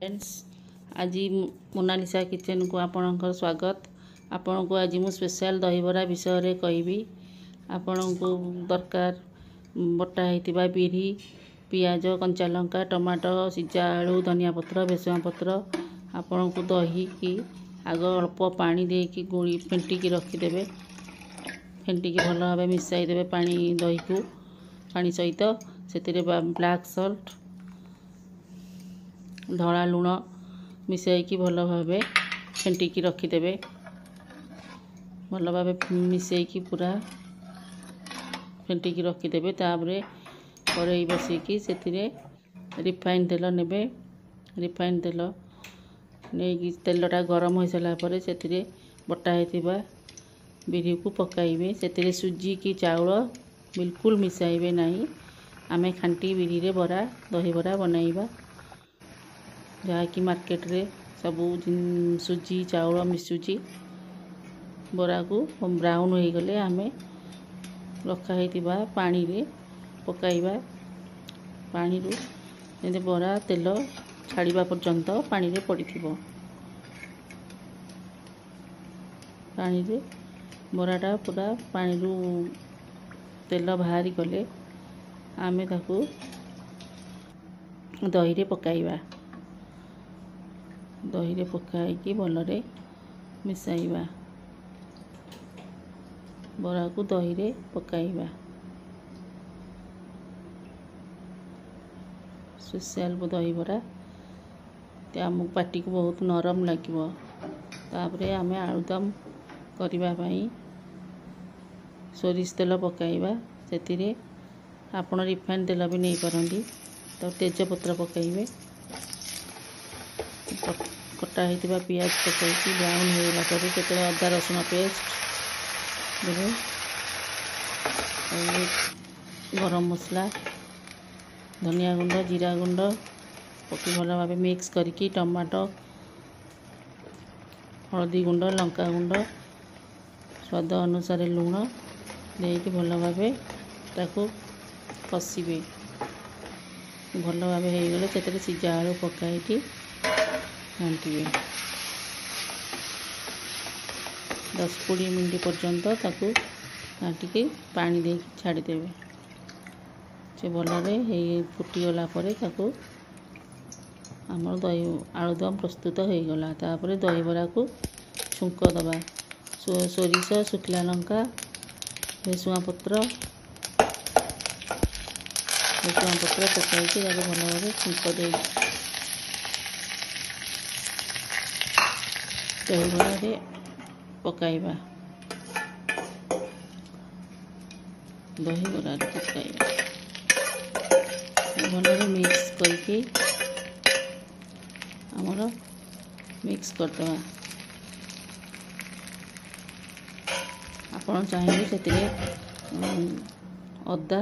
Friends, ଆଜି ମୋନାଲିସା କିଚେନ୍କୁ ଆପଣଙ୍କର ସ୍ୱାଗତ। ଆପଣଙ୍କୁ ଆଜି ମୁଁ ସ୍ପେଶାଲ୍ ଦହିବରା ବିଷୟରେ କହିବି। ଆପଣଙ୍କୁ ଦରକାର ବଟା ହେଇଥିବା ବିରି, ପିଆଜ, କଞ୍ଚା ଲଙ୍କା, ଟମାଟୋ, ସିଝା ଆଳୁ, ଧନିଆ ପତ୍ର, ଭେସୁଙ୍ଗା ପତ୍ର। ଆପଣଙ୍କୁ ଦହିକି ଆଗ ଅଳ୍ପ ପାଣି ଦେଇକି ଗୋଳି ଫେଣ୍ଟିକି ରଖିଦେବେ। ଫେଣ୍ଟିକି ଭଲ ଭାବେ ମିଶାଇ ଦେବେ ପାଣି ଦହିକୁ ପାଣି ସହିତ। ସେଥିରେ ବ୍ଲାକ୍ ସଲ୍ଟ, ଧଳା ଲୁଣ ମିଶାଇକି ଭଲ ଭାବେ ଫେଣ୍ଟିକି ରଖିଦେବେ। ଭଲ ଭାବେ ମିଶାଇକି ପୁରା ଫେଣ୍ଟିକି ରଖିଦେବେ। ତାପରେ କଡ଼େଇ ବସେଇକି ସେଥିରେ ରିଫାଇନ୍ ତେଲ ନେବେ। ରିଫାଇନ୍ ତେଲ ନେଇକି ତେଲଟା ଗରମ ହୋଇସାରିଲା ପରେ ସେଥିରେ ବଟା ହେଇଥିବା ବିରିକୁ ପକାଇବେ। ସେଥିରେ ସୁଜି କି ଚାଉଳ ବିଲକୁଲ ମିଶାଇବେ ନାହିଁ। ଆମେ ଖାଣ୍ଟି ବିରିରେ ବରା ଦହିବରା ବନାଇବା, ଯାହାକି ମାର୍କେଟରେ ସବୁ ସୁଜି ଚାଉଳ ମିଶୁଛି। ବରାକୁ ବ୍ରାଉନ୍ ହୋଇଗଲେ ଆମେ ରଖା ହେଇଥିବା ପାଣିରେ ପକାଇବା। ପାଣିରୁ ଯେମିତି ବରା ତେଲ ଛାଡ଼ିବା ପର୍ଯ୍ୟନ୍ତ ପାଣିରେ ପଡ଼ିଥିବ। ପାଣିରେ ବରାଟା ପୁରା ପାଣିରୁ ତେଲ ବାହାରି ଗଲେ ଆମେ ତାକୁ ଦହିରେ ପକାଇବା। ଦହିରେ ପକାଇକି ଭଲରେ ମିଶାଇବା। ବରାକୁ ଦହିରେ ପକାଇବା। ସ୍ପେଶାଲ୍ ଦହିବରା ଆମକୁ ପାଟିକୁ ବହୁତ ନରମ ଲାଗିବ। ତାପରେ ଆମେ ଆଳୁଦମ କରିବା ପାଇଁ ସୋରିଷ ତେଲ ପକାଇବା। ସେଥିରେ ଆପଣ ରିଫାଇନ୍ ତେଲ ବି ନେଇପାରନ୍ତି। ତ ତେଜପତ୍ର ପକାଇବେ। କଟା ହେଇଥିବା ପିଆଜ ପକାଇକି ବ୍ରାଉନ୍ ହୋଇଗଲା ପରେ ସେଥିରେ ଅଦା ରସୁଣ ପେଷ୍ଟ ଦେବେ। ଗରମ ମସଲା, ଧନିଆ ଗୁଣ୍ଡ, ଜିରା ଗୁଣ୍ଡ ପକାଇ ଭଲ ଭାବେ ମିକ୍ସ କରିକି ଟମାଟୋ, ହଳଦୀ ଗୁଣ୍ଡ, ଲଙ୍କା ଗୁଣ୍ଡ, ସ୍ୱାଦ ଅନୁସାରେ ଲୁଣ ଦେଇକି ଭଲ ଭାବେ ତାକୁ କଷିବେ। ଭଲ ଭାବେ ହେଇଗଲେ ସେଥିରେ ସିଝା ଆଳୁ ପକାଇକି ଘାଣ୍ଟିବେ। 10-20 ମିନିଟ୍ ପର୍ଯ୍ୟନ୍ତ ତାକୁ ଘାଣ୍ଟିକି ପାଣି ଦେଇକି ଛାଡ଼ିଦେବେ। ସେ ଭଲରେ ହେଇ ଫୁଟିଗଲା ପରେ ତାକୁ ଆମର ଦହି ଆଳୁଦମ ପ୍ରସ୍ତୁତ ହୋଇଗଲା। ତାପରେ ଦହିବରାକୁ ଛୁଙ୍କ ଦେବା। ସୋରିଷ, ଶୁଖିଲା ଲଙ୍କା, ଭେସୁଙ୍ଗା ପତ୍ର ପକାଇକି ତାକୁ ଭଲ ଭାବେ ଛୁଙ୍କ ଦେଇକି ଦହିବରାରେ ପକାଇବା। ଦହିବରାରେ ପକାଇବା, ଭଲରେ ମିକ୍ସ କରିକି ଆମର ମିକ୍ସ କରିଦେବା। ଆପଣ ଚାହିଁଲେ ସେଥିରେ ଅଦା,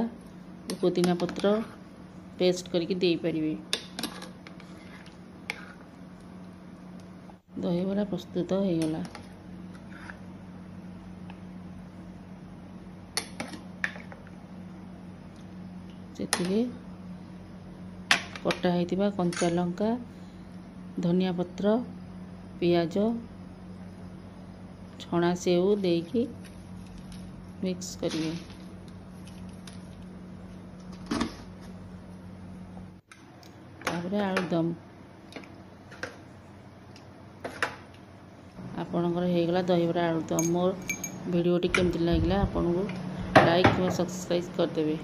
ପୁଦିନା ପତ୍ର ପେଷ୍ଟ କରିକି ଦେଇପାରିବେ। ଦହିବରା ପ୍ରସ୍ତୁତ ହୋଇଗଲା। ସେଥିରେ କଟା ହେଇଥିବା କଞ୍ଚା ଲଙ୍କା, ଧନିଆ ପତ୍ର, ପିଆଜ, ଛଣା ସେଉ ଦେଇକି ମିକ୍ସ କରିବେ। ତାପରେ ଆଳୁଦମ ଆପଣଙ୍କର ହେଇଗଲା ଦହିବରା ଆଳୁଦମ। ମୋର ଭିଡ଼ିଓଟି କେମିତି ଲାଗିଲା ଆପଣଙ୍କୁ ଲାଇକ୍ କିମ୍ବା ସବସ୍କ୍ରାଇବ୍ କରିଦେବେ।